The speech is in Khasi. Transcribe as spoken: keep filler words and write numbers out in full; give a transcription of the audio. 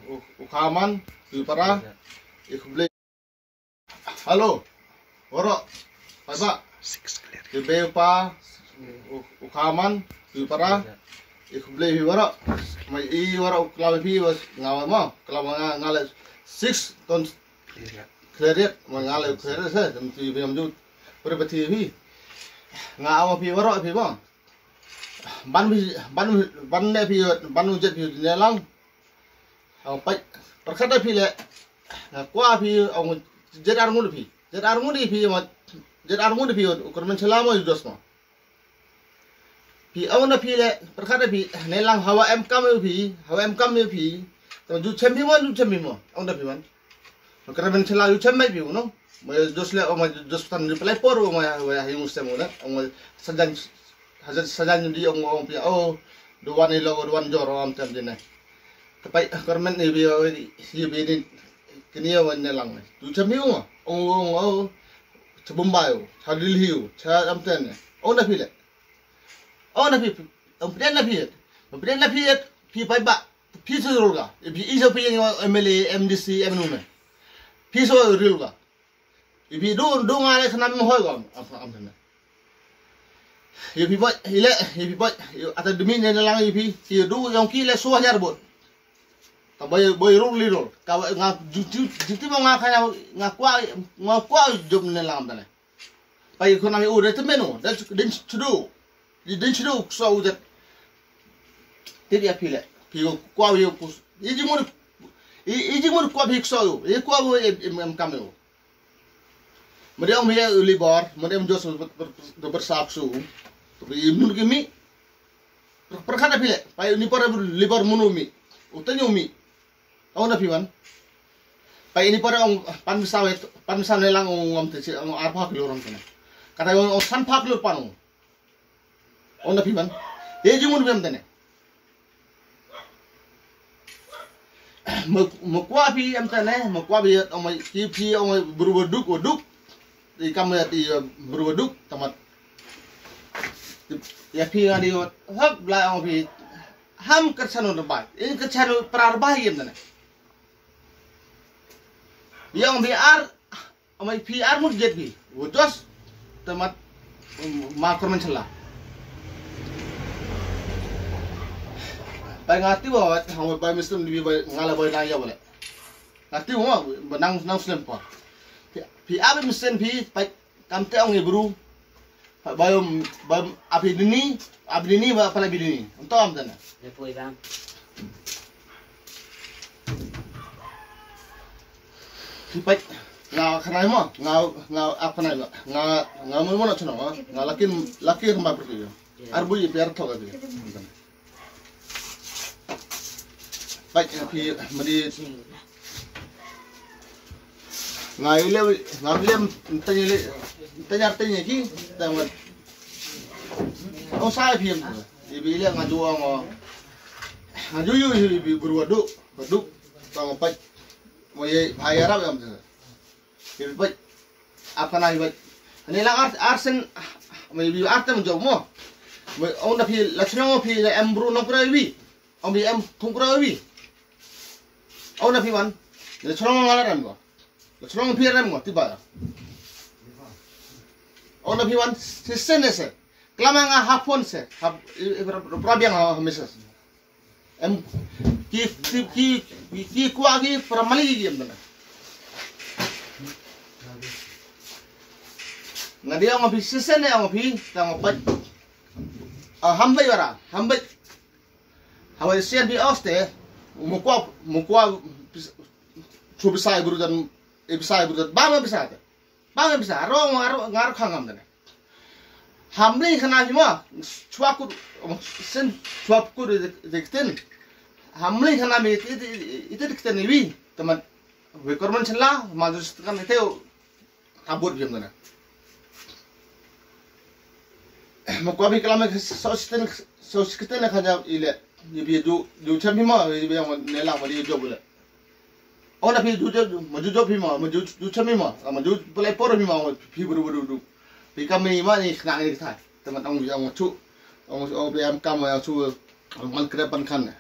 U, u khaman, u para, i khublei. Hello. Waro. Baba. Ki be pa. U, u khaman, u para. I khublei hi waro. Mai i waro klam hi was ngawa mo. Klam nga ngale six ton. Clear yet? Mai ngale clear se. Tem ti bi amju. Pura pati hi. Nga awa hi waro hi mo. Ban bi, ban, ban ne phi, ban u jet phi ne lang. Aw pai, perkhat da phi le. Nga kwah phi, aw jet ar ngut phi. Jet ar ngut phi, ma, jet ar ngut phi, u kyrmen shala mo u dos mo. Phi aw na phi le, perkhat da phi, ne lang hawa em kam phi, hawa em kam phi. Tama ju chem phi mo, ju chem phi mo. Aw na phi man. Kyrmen shala ju chem mai phi no. Mo u dos le, o mo u dos tan di pelai por, o mo ya, o ya hi mustem o na. O mo sajan, sajan, sajan di ong ong phi, o, duan ilo, duan jor, o am tem di ne. Kapai, kyrmen ni bi, o, i bi ni, kini o ne lang ne. Tu chem hi o, o, o, o, cha Bombay o, cha Delhi o, cha am tem ne. O na phi le. O na phi, o phi na phi. O phi na phi, phi pai ba. Phi so rul ga. Phi iso phi yang M L A, M D C, M N U ne. Phi so rul ga. Ipi du, du nga le khnam hoi gom. Am, am, am. Ipi boy, ile, ipi boy, ata demi ne lang ipi, i du yong ki le so hanyar bot. Ka boy, boy rul li rul. Ka boy nga ju, ju, ju ti mo nga khana, nga kwah, nga kwah job ne lang tane. Pai khona mi u de temenu, de, de chudu. Di, di chudu so u de. Ti dia pile, pi kwah u kus. I ji mun, i, i ji mun kwah bi so u, i kwah u em, em, em kam u. Mede ong mi ya libor, mede ong Joseph ber, ber, ber, bersak su. Tapi mun ki mi. Per, perkhat da pile, pai ni por libor munu mi. Utanyu mi. Ong na phi man. Pai ni por ong pan misaw, pan misaw ne lang ong ngam te ong arpha kilo ram tene. Kata ong, ong sanpha kilo pan ong. Ong na phi man. Ye jung un phi em tene. Mo, mo kwah phi em tene, mo kwah phi ong mai ki phi ong mai bru ba duk, ba duk. Di kam ya di bru ba duk, tamat. Ya phi nga di hok bla ong phi ham kerchanu rebai. In kerchanu pra rebai em tene. Yang bi ar Amai phi ar mut jet phi. Wujos. Tamat, um, ma kormen sala. Pai ngati wa wat, hang bai mistem di bai ngala bai nang ya wale. Ngati wa, ba nang, nang slem pa. Phi, phi abi misen phi, pai kam te ong ibru. Ba, ba, ba, abi dini, abi dini, ba, pala bidini. Unto am tana. Lepoi bang. Pai, nga khanai mo, nga, nga, ap khanai mo, nga, nga mun mo na chano, nga lakin, lakin ma pergi yo. Arbu ye piar thok abi. Pai, phi, madi, nga ile, nga ile, tanya ile, tanya, tanya ki, tanya. Oh, saya phi, ibi ile nga jual mo, nga jual, ibi buru adu, adu, tang pai. Mo ye bhai Arab em te. Ye bhai. Apa na ye bhai. Ani lang ar, arsen, mo ye bi artem jo mo. Mo ong da phi la chnong phi la em bru nongkra bi. Ong bi em thungkra bi. Ong da phi man. La chnong ngala ram go. La chnong phi ram go ti ba. Ong da phi man. Sisen se. Klamang a hapon se. Hap, i, i, pra, pra biang ha, ha meses. Em, ki, ki, ki, ki, ki kwah ki para mali ki em tana. Nga dia nga phi sesen ne nga phi, ta nga pat. Ah, hambai wara, hambai. Hambai sian phi oste, mo kwah, mo kwah, pis-, chu pisai buru dan, e pisai buru dan, ba nga pisai te. Bang bisa, aro, aro, ngar khangam tane. Hamli khana bima, chwa kut, sen chwa kut de, de kten. Hamli khana mi, ite, ite, ite de kten iwi, teman. We korman chela, ma dus kan ite, tabut bim tane. Mo kwa bi kalam so siten, so siten khana ile, ibi ju, ju cham bima, ibi yang ne lang, ibi ju bule. Ona phi ju, ju, ma ju jop phi ma, ma ju, ju chami ma, ma ju pelai por phi ma, phi bru bru bru. Phi kam ni ma ni khna ni thai. Teman ong ong chu, ong ong phi am kam ong chu, ong man kre pan khan.